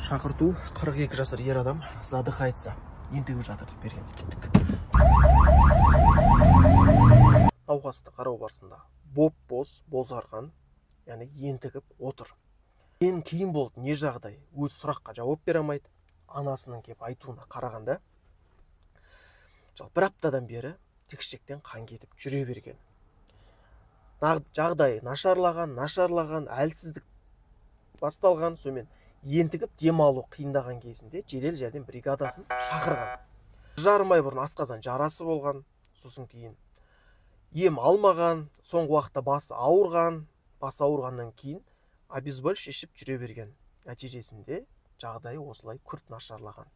Шақырту 42 жасар ер адам задыхается, ентігіп жатыр деп берген. Кеттік. Науқасты қарау барысында боп-боз, бозарған, яғни ентігіп отыр. Ең кейін болды, не жағдай? Өз сұраққа жауап бере алмайды. Анасының кеп айтуына қарағанда, жалпы бір аптадан бері тікішектен қан кетіп жүре берген. Жағдайы нашарлаған, әлсіздік басталған, сонымен ентігіп дем алу қиындаған кезінде жедел жәрдем бригадасын шақырған. 1,5 ай бұрын асқазан жарасы болған, сосын кейін ем алмаған, соңғы уақытта басы ауырған, басы ауырғаннан кейін обезболивающий ішіп жүре берген. Нәтижесінде жағдайы осылай күрт нашарлаған.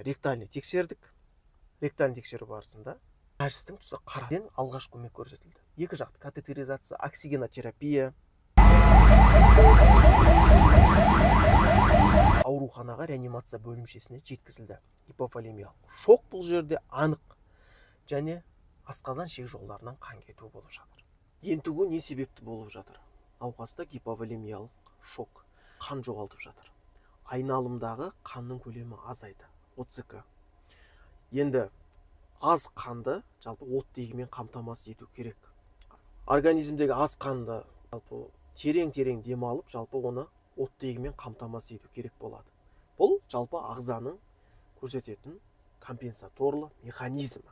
Ректальный тексердік. Ректальный тексеру барысында нәжістің түсі қара. Алғаш көмек көрсетілді. Екі жақты катетеризация, оксигенотерапия. Ауруханаға реанимация бөлімшесіне жеткізілді. Гиповолемиялық шок бұл жерде анық және асқазан ішек жолдарынан қан кетуі болып жатыр. Ентігу не себепті болып жатыр? Науқаста гиповолемиялық шок, қан жоғалтып жатыр. Айналымдағы қанның көлемі азайды. 32. Енді аз қанды жалпы оттегімен қамтамасыз ету керек. Организмдегі аз қанды жалпы терең-терең дем алып, жалпы оны оттегімен қамтамасыз ету керек болады. Бұл жалпы ағзаның көрсететін компенсаторлы механизмі.